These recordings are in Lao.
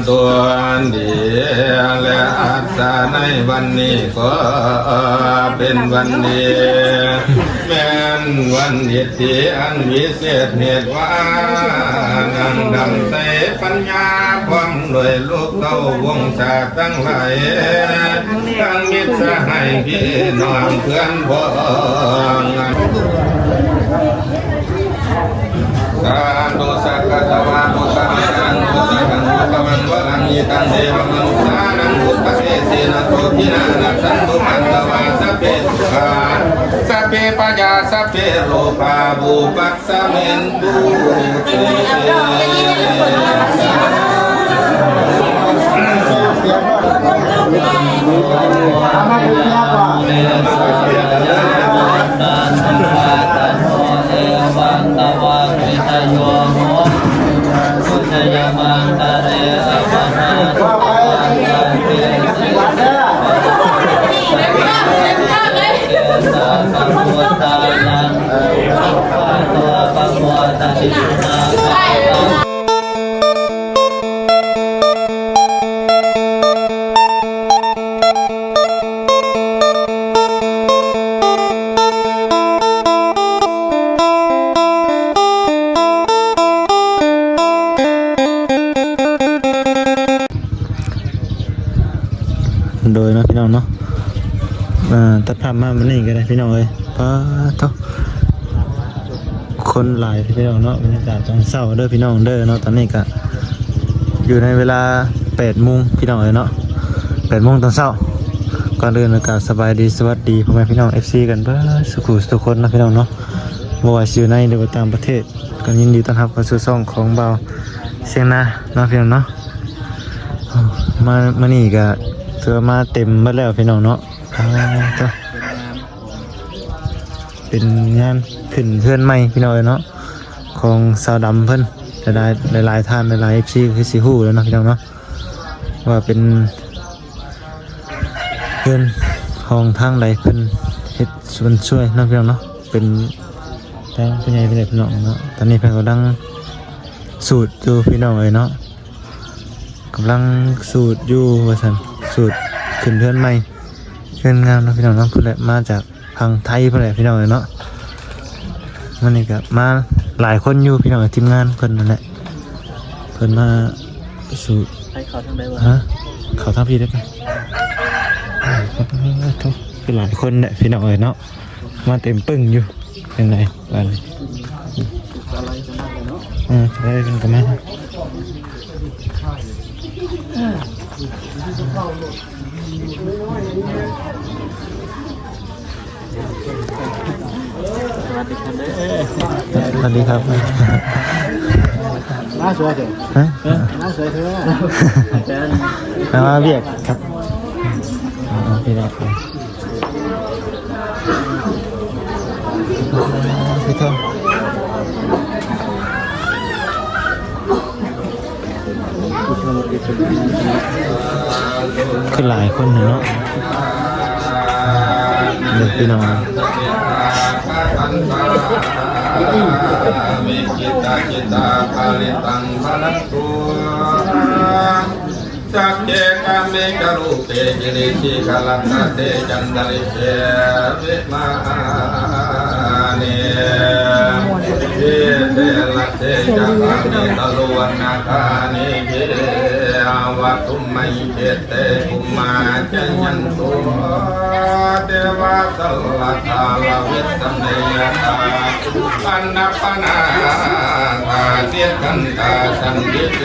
ຕົວດີ ແລະ ອັດສະໃນວັນນີ້ກໍເປັນວັນດີ ແມ່ນວັນດີທີ່ອັນວິເສດເຫດວ່າ ນາງດຳໃສປັນຍາ ພ້ອມດ້ວຍລູກເຕົ້າວົງສາທັງຫຼາຍ ທັງມິດສະຫາຍພີ່ນ້ອງເພື່ອນພ້ອງ ສາທຸ ສັກກະສະວາພຸດທະວັງ ອະລັງ ພຸດທະວັງ ວະລັງ ອິຕັງ ເດວະມະນຸດສານັງ ພຸດທະເທເສນະ ໂສທິນາ ລັກຂັນຕຸ ພັນຕະວາ ສັບເພ ສຸຂາ ສັບເພ ພະຍາ ສັບເພ ໂລພາ ວູປັດ ສະມິນຕຸ ເຕ ໂດຍເນາະ ພີ່ນ້ອງເນາະ ເອີ ຕັດພາບມາບັດນີ້ກໍໄດ້ ພີ່ນ້ອງເອີຍ ປາໂທ້ ຄົນຫຼາຍ ພີ່ນ້ອງເນາະ ບັນຍາກາດຕອນເຊົ້າເດີ ພີ່ນ້ອງເດີເນາະ ຕອນນີ້ກໍຢູ່ໃນເວລາແປດໂມງ ພີ່ນ້ອງເອີຍເນາະ ແປດໂມງຕອນເຊົ້າ. ກ່ອນອື່ນກໍສະບາຍດີ ສະຫວັດດີ ພໍ່ແມ່ພີ່ນ້ອງ ເອັຟຊີ ກັນເບິດສູ່ຜູ້ສູ່ຄົນເນາະ ພີ່ນ້ອງເນາະ ບໍ່ວ່າຊິຢູ່ໃນ ຫຼືວ່າຕ່າງປະເທດ ກໍຍິນດີຕ້ອນຮັບເຂົ້າສູ່ຊ່ອງຂອງບ່າວຊຽງນາເນາະ ພີ່ນ້ອງເນາະ. ມາ ມື້ນີ້ກໍຖືວ່າມາເຕັມເບິດແລ້ວ ພີ່ນ້ອງເນາະ ອ່າ ເປັນງານຂຶ້ນເຮືອນໃໝ່ ພີ່ນ້ອງເອີຍເນາະ ຂອງສາວດຳເພິ່ນ ຫຼາຍໆ ຫຼາຍໆທ່ານ ຫຼາຍໆ ເອັຟຊີ ກໍຄືຊິຮູ້ແລ້ວເນາະ ພີ່ນ້ອງເນາະ ວ່າເປັນເຮືອນຂອງທາງໃດເພິ່ນເຮັດສ່ວນຊ່ວຍເນາະ ພີ່ນ້ອງເນາະ ເປັນທາງຜູ້ໃຫຍ່ເພິ່ນແຫຼະ ພີ່ນ້ອງເນາະ. ຕອນນີ້ເພິ່ນກຳລັງສູດຢູ່ ພີ່ນ້ອງເອີຍເນາະ ກຳລັງສູດຢູ່ວ່າຊັ້ນ ສູດຂຶ້ນເຮືອນໃໝ່ ເຮືອນງາມເນາະ ພີ່ນ້ອງເນາະ. ເພິ່ນແຫຼະ ມາຈາກ ທາງໄທເພິ່ນແຫຼະ ພີ່ນ້ອງເອີຍເນາະ. ມື້ນີ້ກໍມາຫຼາຍຄົນຢູ່ ພີ່ນ້ອງເອີຍ ທີມງານເພິ່ນນັ້ນແຫຼະ ເພິ່ນມາສູ່ ໃຫ້ເຂົ້າທາງໃດວະ? ຮະ ເຂົ້າທາງພີ້ໄດ້ປະ? ໂອ້ໂທ້ ຄືຫຼາຍຄົນແຫຼະ ພີ່ນ້ອງເອີຍເນາະ ມາເຕັມປຶ້ງຢູ່. ຈັ່ງໃດບາດນີ້? ອາໄລເພິ່ນກໍມາ ອາໄລເພິ່ນກໍມາ. ສະຫວັດດີຄັບເດີ ສະຫວັດດີຄັບ. ມາສວຍເດີ ຮະ ມາສວຍເດີ ມາວຽກຄັບ. ອໍ ພີ່ນ້ອງ ຄືຫຼາຍຄົນເນາະ ເດີພີ່ນ້ອງ. ສັກເກ ກາເມ ຈະ ຮູເປ ກິຣິ ສີຂະລັດຖະເທ ຈັນຕະລິເກ ວິມາເນ ວິເທລະເທ ຈະ ກາເມ ຕະລຸ ວັນນະການິ ເກ ອາ ວັດຖຸມະຫິ ເຂເຕ ພູມາ ຈະ ຍັນຕຸ ເທວາ ສັລລະທາລະ ວິສະເນຍະທາ ປັນນະປະນາທາ ສິດທັນຕາ ສັນຕິເຕ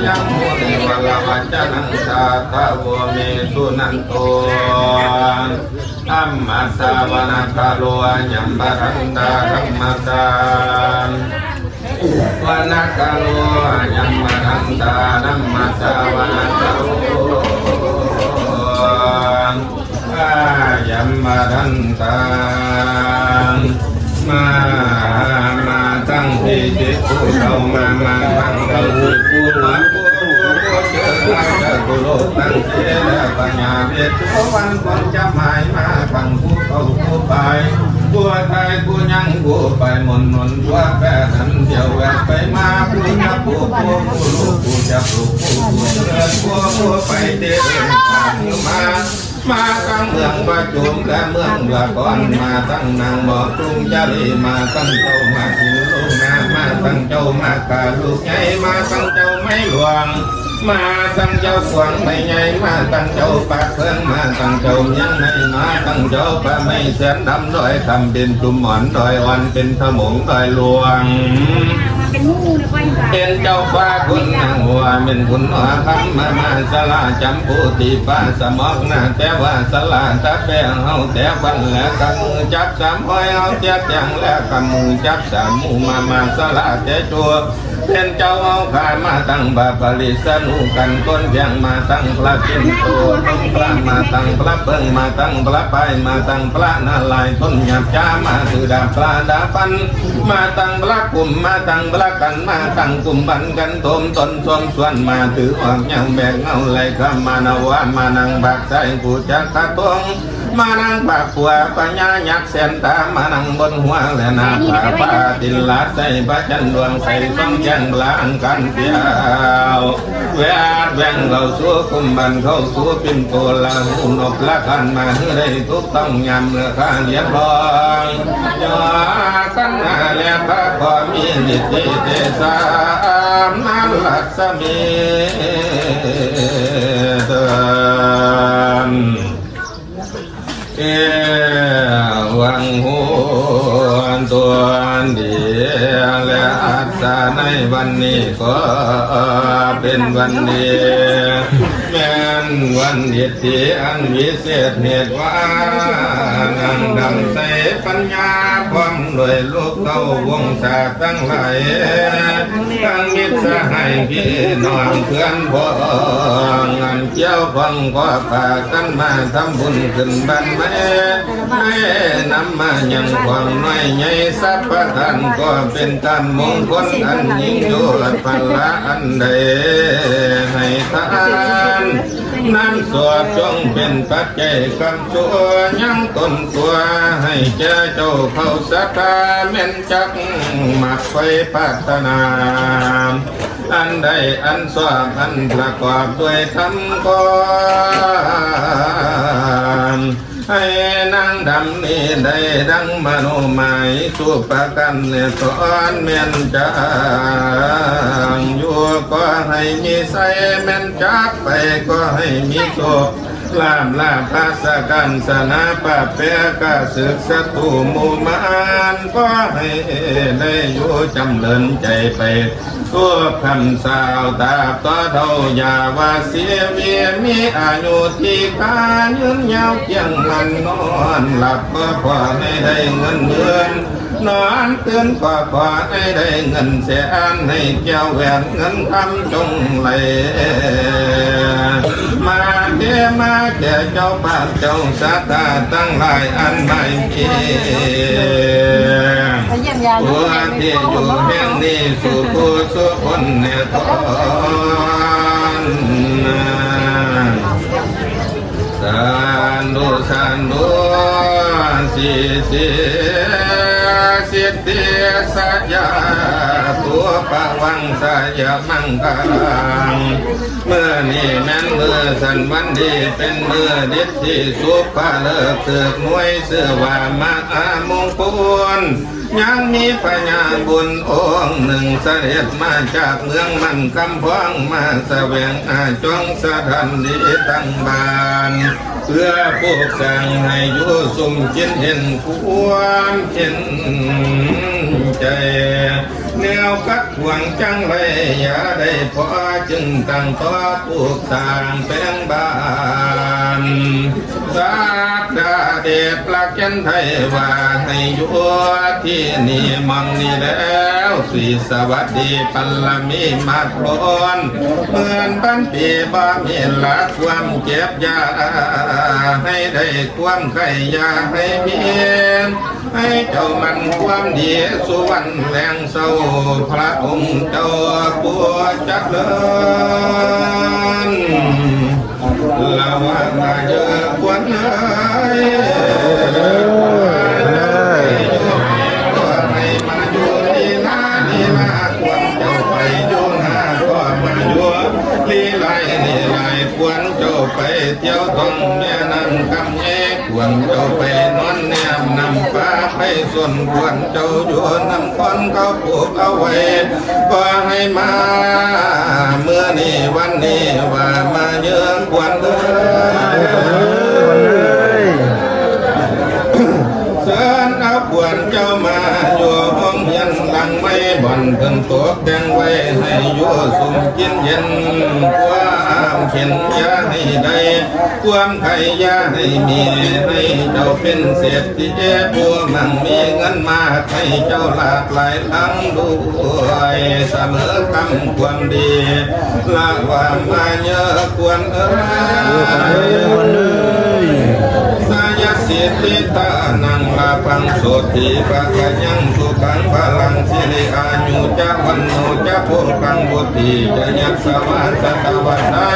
ຍະ ມຸນີ ວະລະວັດຈະນັງ ສາທະໂວ ເມ ສຸນັນໂຕ ທຳມະສາວະນະກາໂລ ອາຍັມມະທັນຕາ ທຳມະສາວະນະກາໂລ ອາຍັມມະທັນຕາ ທຳມະສາວະນະກາໂລ ອາຍັມມະທັນຕາ ມາ ມາທັງພີ້ ພິກຂຸເຂົ້າມາ ມາທັງພີ້ ພິກຂຸມາ ໂກຕຸໂກເຈລະ ຈະຕຸໂລກທັງສີ່ ແລະ ພະຍາເວດ ສຸວັນຄົນຈະໝາຍມາ ທັງຜູ້ເຂົ້າຜູ້ໄປ ຜູ້ ຕົວໄທຜູ້ຍັງຜູ້ໄປໝົນໜົນ ຕົວແປຫັ້ນດຽວແວ່ນໄປມາ ຜູ້ຈັບຜູ້ຜູ້ຜູ້ລູກ ຜູ້ຈັບລູກຜູ້ຜູ້ເກີດ ຜູ້ຜູ້ໄປເຕະເອີ້ນຜ່ານມາ ມາທັງເມືອງປະຈຸມ ແລະ ເມືອງລະຄອນ ມາທັງນາງໝໍຕຸງຈາລີ ມາທັງເຈົ້າມາກິນລູກນາ ມາທັງເຈົ້າມາຂ້າລູກໃຫຍ່ ມາທັງເຈົ້າໄມ້ຫຼວງ ມາທັງເຈົ້າຂວາງໄມ້ໃຫຍ່ ມາທັງເຈົ້າປາກເພິ່ງ ມາທັງເຈົ້າມຽງໃນ ມາທັງເຈົ້າປ່າໄມ້ແສນດຳ ດອຍຄຳເປັນຈຸມອ່ອນ ດອຍອ່ອນເປັນທະມົງ ດອຍຫຼວງ ເປັນເຈົ້າຟ້າຄຸນນາງຫົວ ແມ່ນຄຸນຫົວຄຳ ມາ ມາສາລາຈຳພູຕີຟ້າສະໝອກໜ້າ ແຕ່ວ່າສາລາຕາແປເຮົາແຕ່ວັນ ແລະກຳມືຈັບສາມຮ້ອຍ ເຮົາແຕ່ແຕງ ແລະກຳມືຈັບສາມໝູ່ ມາ ມາສາລາແຕ່ໂຈ ເປັນເຈົ້າເອົາຂ້າມາຕັ້ງບາປະລິສະນູກັນຕົ້ນພຽງ ມາຕັ້ງພະຈິນໂຕຕົ້ນພະ ມາຕັ້ງພະເຜິ້ງ ມາຕັ້ງພະປາຍ ມາຕັ້ງພະນາລາຍຕົ້ນຫຍາບຈາ ມາຖືດາບພະດາບພັນ ມາຕັ້ງພະກຸມ ມາຕັ້ງພະກັນ ມາຕັ້ງກຸມບັນກັນໂທມຕົ້ນຊວມຊວນ ມາຖືອອກຍາວແບກເງົາໄຫຼຄຳມານະວາ ມານັ່ງບາກໃສ່ກູຈັກຂະຕົງ ມານັ່ງປາກຂົວພະຍາຍັກແສນຕາ ມານັ່ງບົນຫົວແລະໜ້າຜາພະອາທິນລາດໃສ່ພະຈັນດວງໃສສ່ອງແຈ້ງພະອັງຄານຂຽວ ແວດແວ່ງເຂົ້າສູ່ຄຸ້ມບ້ານ ເຂົ້າສູ່ປິ່ນໂຕລາຫູນົບລະຄັນ ມາໃຫ້ໄດ້ຖືກຕ້ອງຍາມເລີກຄາລຽບຮ້ອຍ ຍາຄັນນາແລະພະກໍມີລິດທິເດຊາອຳນາດລັດສະມີເດີນ. ເອວັງໂຫ ຕົວດີ ແລະ ອັດສະໃນວັນນີ້ກໍເປັນວັນດີ ແມ່ນວັນດີທີ່ອັນວິເສດເຫດວ່າ ນາງດຳໃສປັນຍາ ພ້ອມດ້ວຍລູກເຕົ້າວົງສາທັງຫຼາຍ ທັງມິດສະຫາຍພີ່ນ້ອງເພື່ອນພ້ອງ ອັນກ່ຽວຂ້ອງກໍພາກັນມາທຳບຸນຂຶ້ນບ້ານໃໝ່ ໃຫ້ນຳມາຍັງຂອງນ້ອຍໃຫຍ່ສັບປະທານ ກໍເປັນການມົງຄົນອັນຍິ່ງຍອດ ພັນລະອັນໃດໃຫ້ທານ ນ້ຳສວດຈົ່ງເປັນປັດໄຈຄ້ຳຊູຍັງຕົ້ນຕົວ ໃຫ້ແກ່ເຈົ້າເຂົ້າສັດທາແມ່ນ ຈັກມັກໄຟປາດຖະໜາ ອັນໃດອັນຊອບອັນປະກອບດ້ວຍທຳກໍ ໃຫ້ນາງດຳນີ້ໄດ້ດັ່ງມະໂນໝາຍ ສຸປະການແລະສອນແມ່ນຈັກ ຢູ່ກໍໃຫ້ມີໄຊ ແມ່ນຈັກໄປກໍໃຫ້ມີໂຊກ ລາບລາພາສະການສະນາປາບແປກາສຶກສັດຕູໝູ່ມານ ຂໍໃຫ້ໄດ້ຢູ່ຈຳເລີນໃຈໄປ ທຸກຄຳສາວຕາບຕໍ່ເທົ່າ ຢ່າວ່າຊີວິດມີອາຍຸທີ່ກາຍຢືນຍາວ ຄຽງໝັ້ນນອນຫຼັບ ກໍຂໍໃຫ້ໄດ້ເງິນໝື່ນ ນອນຕື່ນກໍຂໍໃຫ້ໄດ້ເງິນແສນ ໃຫ້ແກ້ວແຫວນເງິນຄຳຈົ່ງໄຫຼ ມາເທມາແກ່ເຈົ້າພາບເຈົ້າສັດທາທັງຫຼາຍອັນໝາຍມີ ຜູ້ທີ່ຢູ່ແຫ່ງນີ້ສູ່ຜູ້ສູ່ຄົນແນ່ທອນ ສາທຸ ສາທຸ ສິດທິສະຍາຕຸ ປະວັງສະຍະມັງຄະລັງ ມື້ນີ້ແມ່ນມື້ສັນວັນດີ ເປັນມື້ດິດທີ່ສຸພະເລີກຖືກໜ່ວຍ ຊື່ວ່າມະຫາມຸງຄຸນ ຍັງມີພະຍາບຸນອົງໜຶ່ງ ສະເດັດມາຈາກເມືອງໝັ້ນຄຳພອງ ມາສະແຫວງຫາຈອງສະຖານທີ່ຕັ້ງບ້ານ ເພື່ອປູກສ້າງໃຫ້ຢູ່ຊຸ່ມກິນເຢັນຄວາມເຫັນໃຈ ແນວຂັດຂວາງຈັງໄລຢ່າໄດ້ພໍ ຈຶ່ງຕັ້ງຕໍ່ປູກສ້າງແປງບ້ານ ສາດດາເດດປະແກ່ນໄທວ່າ ໃຫ້ຢູ່ທີ່ນີ້ໝ່ອງນີ້ແລ້ວ ສິສະຫວັດດີ ບາລະມີມາກລົ້ນ ໝື່ນພັນປີບໍ່ມີລາ ຄວາມເຈັບຢ່າໃຫ້ໄດ້ ຄວາມໄຂ້ຢ່າໃຫ້ມີ ໃຫ້ເຈົ້າໝັ້ນຄວາມດີສູ່ວັນແລງເຊົາ ພະອົງເຈົ້າຜູ້ຈະເລີນ ລະວະມາເດີຄວັນເອີຍ ເອີຍ ລີລາຍ ລີລາຍ ຄວນເຈົ້າໄປທ່ຽວທ່ອງແມ່ນ້ຳຄຳແອ ຄວນເຈົ້າໄປນອນແນມນ້ຳປາ ໄປຊົນຄວນເຈົ້າຢູ່ນຳຄອນເຂົາປູກເອົາໄວ້ ກໍໃຫ້ມາມື້ນີ້ວັນນີ້ວ່າມາເຍີຄວນເອີຍ. ເຊີນເອົາຂວັນເຈົ້າມາຢູ່ໂຮງຮຽນຫຼັງໃໝ່ ບ່ອນເພິ່ນຕົກແຕ່ງໄວ້ໃຫ້ຢູ່ສຸມກິນເຢັນ ຄວາມເຂັນຢ່າໃຫ້ໄດ້ ຄວາມໄຂ້ຢ່າໃຫ້ມີ ໃຫ້ເຈົ້າເປັນເສດຖີຜູ້ມັ່ງມີເງິນມາກ ໃຫ້ເຈົ້າຫຼາກຫຼາຍທັງດ້ວຍສະເໝີຄຳຄວາມດີ ລະວ່າມາເຍີຄວນເອີຍ ສາຍະສິດທິທານັງລາພັງໂສດຖີພະກະຍັງສຸຂັງພະລັງສິລິອາຍຸຈະວັນໂນຈະໂພຄັງວຸດທິຈະຍັດສະວາສະຕະວັດທາ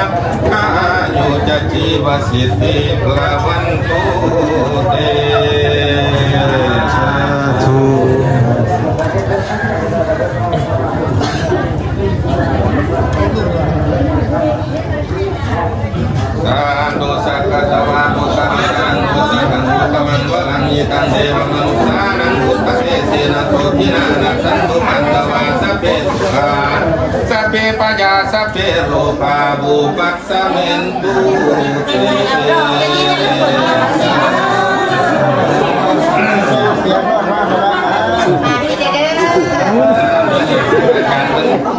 ຄາອາຍຸຈະຈີວະສິດທິລາວັນໂຕເຕ ສາທຸ. ສາທຸ ສັກກະສະວາພຸດທະມິດຕັງ ພຸດທະພັງ ພຸດທະວັງ ວະລັງ ຫິຕັງ ເດວະມະນຸດສານັງ ພຸດທະເດເສນະ ໂສທິນາ ນັກຂັນທຸ ພັນຕະວາ ສັບເພ ສຸຂາ ສັບເພ ພະຍາ ສັບເພ ໂລພາ ວູປັດ ສະເມນຕຸ ເຕ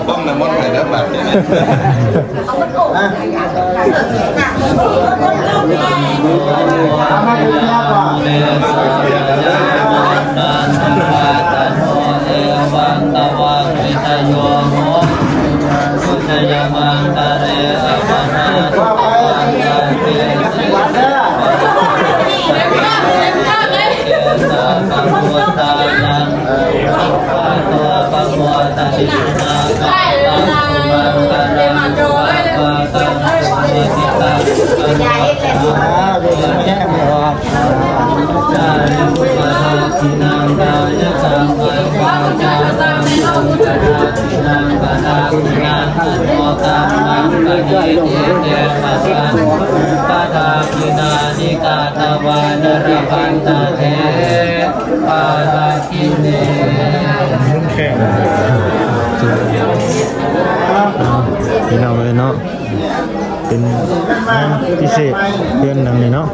ປ້ອງນ້ຳມົນໃຫ້ເດີບາດນີ້ ເອວັງຕະວັງວິທະໂຍ ໂຫ ພີ່ນ້ອງເອີຍເນາະ ເປັນງານພິເສດເຮືອນຫຼັງນີ້ເນາະ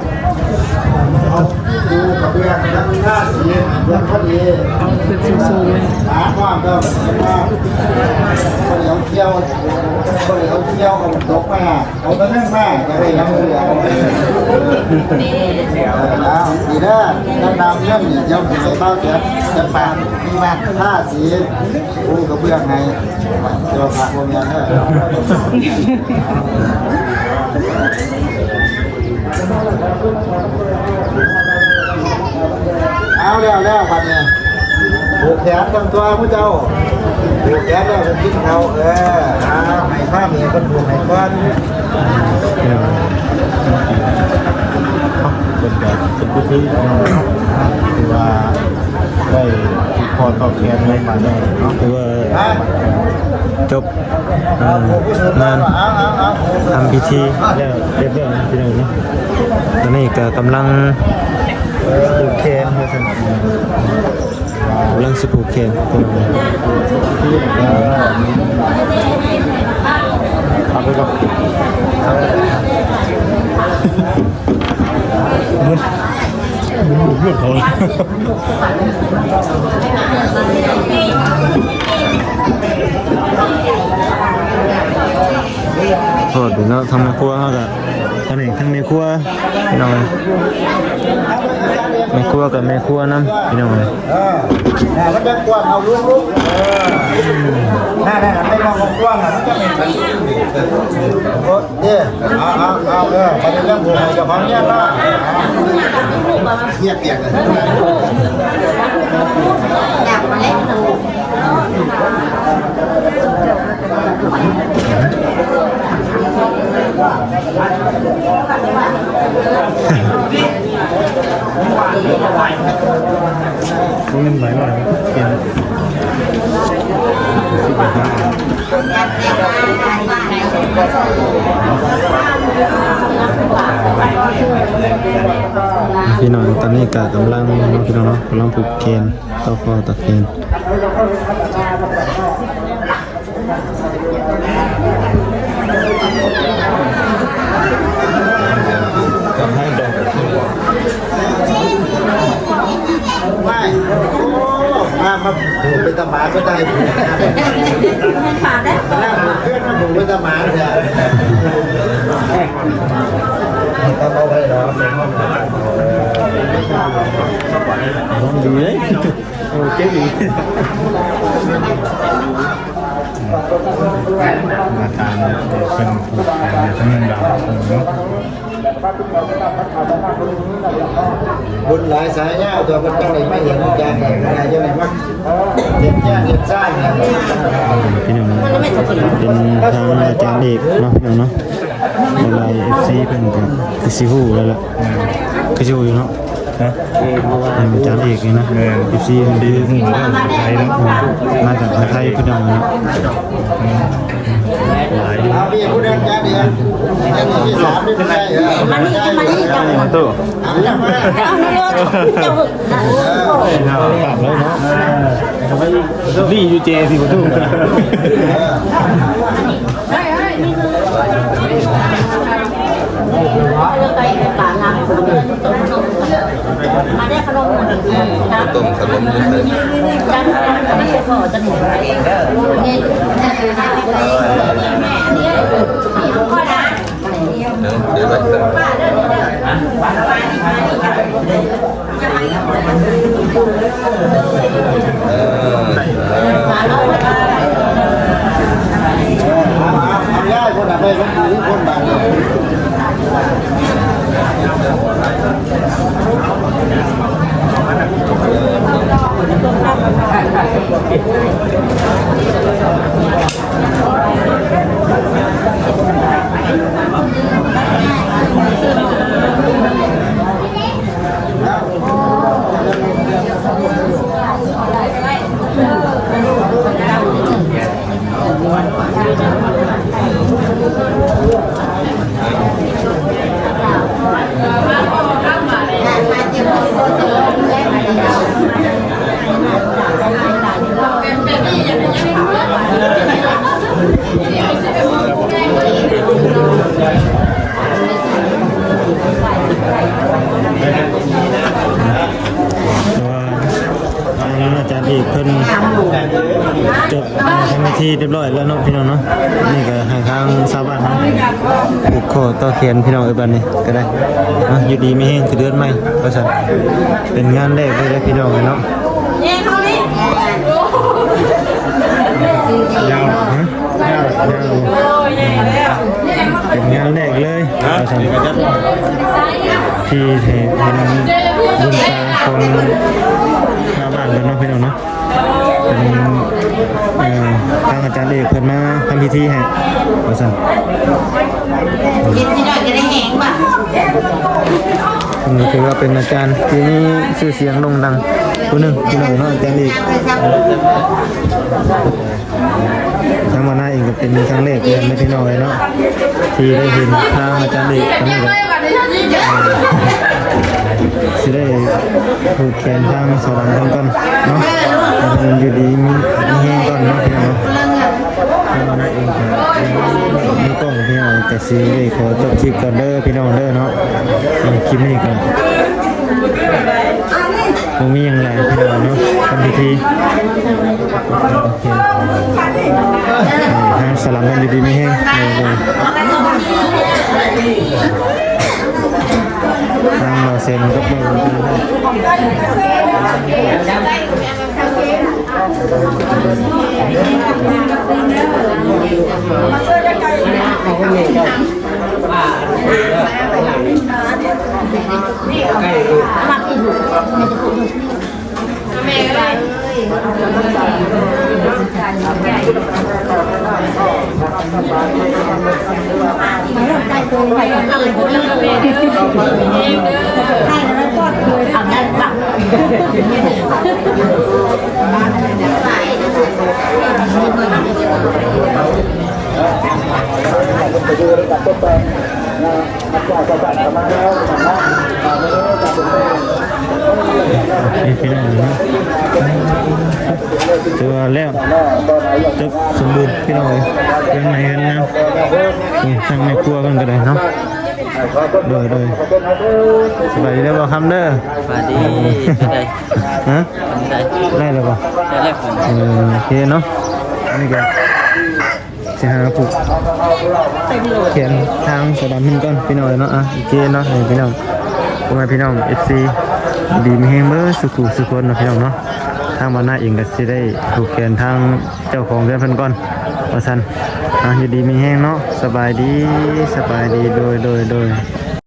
ເອົາກະເບື້ອງທາສີເຮືອນພໍດີ ເອົາຂຶ້ນສູງໆເລີຍ ຫາຄວາມເດີ ເອົາທ່ຽວ ເອົາທ່ຽວ ເອົາຕົກມາ ເອົາຕະເໜຶ່ງມາ ຈະໄດ້ນຳເຫຼືອ ເອົາ ເອົາ ດີເດີ ນຳເງິນນີ້ ດຽວຊິເອົາແຈກ ຈະຝາກທີ່ບ້ານທາສີ ປູກະເບື້ອງໃຫ້ ເຈົ້າພະພໍ່ແມ່ເດີ ເອົາແລ້ວ ແລ້ວບັດນີ້ ຜູກແຂນກັນຕົວໝູ່ເຈົ້າ ຜູກແຂນແລ້ວກໍກິນເຂົ້າ ເອີ ເອົາ ໃຫ້ພາແມ່ເພິ່ນຜູກໃຫ້ກ່ອນ ເພິ່ນກໍເປັນພິທີ ເນາະ ຄືວ່າ ໄດ້ຜູກຄໍຕໍ່ແຂນໃນບາດນີ້ເນາະ ຖືວ່າຈົບ ເອີ ງານທຳພິທີແລ້ວຮຽບຮ້ອຍເນາະ ພີ່ນ້ອງເນາະ ຕອນນີ້ກໍກຳລັງຜູກແຂນວ່າຊັ້ນ ກຳລັງຊິຜູກແຂນ ເອົາໄປກ່ອນ. ໂທດເນາະ ທາງແມ່ຄົວເຮົາກະ ອັນນີ້ທາງແມ່ຄົວ ພີ່ນ້ອງເອີຍ ແມ່ຄົວກັບແມ່ຄົວນຳ ພີ່ນ້ອງເອີຍ ເອີ ມັນຈະກວ້າງ ເອົາລຸກ ເອີ ນັ້ນໆ ໄປມອງກວ້າງ ມັນຈະເປັນ ໂອ ເດ້ ເອົາ ເອົາ ເອົາ ເອີ ບັດນີ້ເລື່ອງຜູ້ໃຫ້ເຈົ້າຂອງເຮືອນເນາະ ເອົາ ເຫຍກຽກເລີຍ ເງິນໃບໜ້ອຍ ເປັນ ພີ່ນ້ອງ ຕອນນີ້ກະກຳລັງເນາະ ພີ່ນ້ອງເນາະ ກຳລັງຜູກແຂນ ຕໍ່ຄໍຕໍ່ແຂນ. ໄປ ໂອ້ ມາ ມາ ໂອ້ ເປັນຕາໝານກໍໄດ້ ເປັນຕາໝານແທ້ ເອົາໄປເນາະ ລອງດູເລີຍ. ໂອເຄດີ ມາຕາມເພິ່ນຜູກແຂນຢູ່ທາງເງິນດາວເນາະ. ບຸນຫຼາຍສາຍຍາວ ຕົວເພິ່ນຈັ່ງໄດ້ມາເຫັນອາຈານເອກ ຈັ່ງໄດ້ມາເຮັດງານເຮັດຊານ. ພີ່ນ້ອງ ເປັນທາງອາຈານເອກເນາະ ພີ່ນ້ອງເນາະ. ຫຼາຍໆ ເອັຟຊີ ເພິ່ນກໍຄືຊິຮູ້ແລ້ວລະ ຄືຊິຮູ້ຢູ່ເນາະ. ຮະ? ອາຈານເອກນີ້ນະ ແມ່ນ ເອັຟຊີ ເພິ່ນຄືຮູ້ແລ້ວ ໄທເນາະ ອືມ ມາຈາກໄທເພິ່ນເອົາເນາະ ອືມ ຫຼາຍຢູ່. ເອົາ ພີ່ຜູ້ເດີນຈານເອກ ອັນທີສາມນີ້ເປັນໄງ? ເອີ ມານີ້ ມານີ້ ເຈົ້າ ມາຕູ້ ເອົາມາ ເອົາມາໂລດ ເຈົ້າ ເອີ ເນາະ ເນາະ ນີ້ຢູ່ເຈ ພີ່ປະຕູ. ແຕ່ວ່າ ທາງອາຈານເອກເພິ່ນຈົບ ອ່າ ທຳພິທີຮຽບຮ້ອຍແລ້ວເນາະ ພີ່ນ້ອງເນາະ. ນີ້ກໍໃຫ້ທາງຊາວບ້ານເຮົາຜູກຂໍ້ຕໍ່ແຂນ ພີ່ນ້ອງເອີຍ. ບັດນີ້ກໍໄດ້ເນາະ ຢູ່ດີມີແຮງຄືເດືອນໃໝ່ວ່າຊັ້ນ ເປັນງານແລກເລີຍເດີ ພີ່ນ້ອງເອີຍເນາະ. ຍາວ ຮະ? ຍາວ ຍາວ ເປັນງານແລກເລີຍ ວ່າຊັ້ນ ທີ່ເຫັນບຸນຕາຂອງຊາວບ້ານເພິ່ນເນາະ ພີ່ນ້ອງເນາະ. ເປັນ ເອີ ທາງອາຈານເອກເພິ່ນມາທຳພິທີໃຫ້ວ່າຊັ້ນ. ເຮັດຊິໜ້ອຍຈະໄດ້ແຮງບາດ. ອັນນີ້ຖືວ່າເປັນອາຈານທີ່ມີຊື່ສຽງໂດ່ງດັງຜູ້ໜຶ່ງ ພີ່ນ້ອງເນາະ ອາຈານເອກ. ທາງມານາເອງກໍເປັນຄັ້ງແລກເລີຍເນາະ ພີ່ນ້ອງເອີຍເນາະ ທີ່ໄດ້ເຫັນທາງອາຈານເອກ. ຕອນນີ້ກໍ ເອີ ຊິໄດ້ຜູກແຂນທາງສາວລຳເພິ່ນກ່ອນເນາະ ໃຫ້ເພິ່ນຢູ່ດີມີແຮງກ່ອນເນາະ ພີ່ນ້ອງເນາະ. ທາງມານາເອງກໍ ມີກ້ອງ ພີ່ນ້ອງ ກໍຊິໄດ້ຂໍຈົບຄລິບກ່ອນເດີ ພີ່ນ້ອງເດີເນາະ. ເອີ ຄລິບນີ້ກໍ ບໍ່ມີຫຍັງຫຼາຍພີ່ນ້ອງເນາະ ທຳພິທີ. ໂອເຄ ໃຫ້ທາງສາວລຳເພິ່ນຢູ່ດີມີແຮງເດີ. ທາງບ່າວແສນກັບບ່າວບຸນຕາ ເອົານັ້ນປັບ. ນີ້ພີ່ນ້ອງເນາະ ຖືວ່າແລ້ວ ຈົບສົມບູນພີ່ນ້ອງເອີຍ ເຮືອນໃໝ່ເຮືອນງາມ. ນີ້ທາງແມ່ຄົວເພິ່ນກໍໄດ້ເນາະ. ໂດຍ ໂດຍ ສະບາຍດີເດີບ່າວຄຳເດີ. ສະບາຍດີ. ເປັນໃດ? ຮະ? ເປັນໃດ? ໄດ້ແລ້ວບໍ່? ໄດ້ແລ້ວ. ເອີ ໂອເຄເນາະ. ອັນນີ້ກໍຊິຫາຜູກແຂນທາງສາວດຳເພິ່ນກ່ອນພີ່ນ້ອງເອີຍເນາະ. ອ່ະ ໂອເຄເນາະ ໃຫ້ພີ່ນ້ອງ ພໍ່ແມ່ພີ່ນ້ອງ ເອັຟຊີ ຢູ່ດີມີແຮງເບິດສູ່ຜູ້ສູ່ຄົນເນາະພີ່ນ້ອງເນາະ. ທາງບ່າວນາເອງກໍຊິໄດ້ຜູກແຂນທາງເຈົ້າຂອງເຮືອນເພິ່ນກ່ອນວ່າຊັ້ນ. ອ່ະ ຢູ່ດີມີແຮງເນາະ. ສະບາຍດີ ສະບາຍດີ. ໂດຍ ໂດຍ ໂດຍ.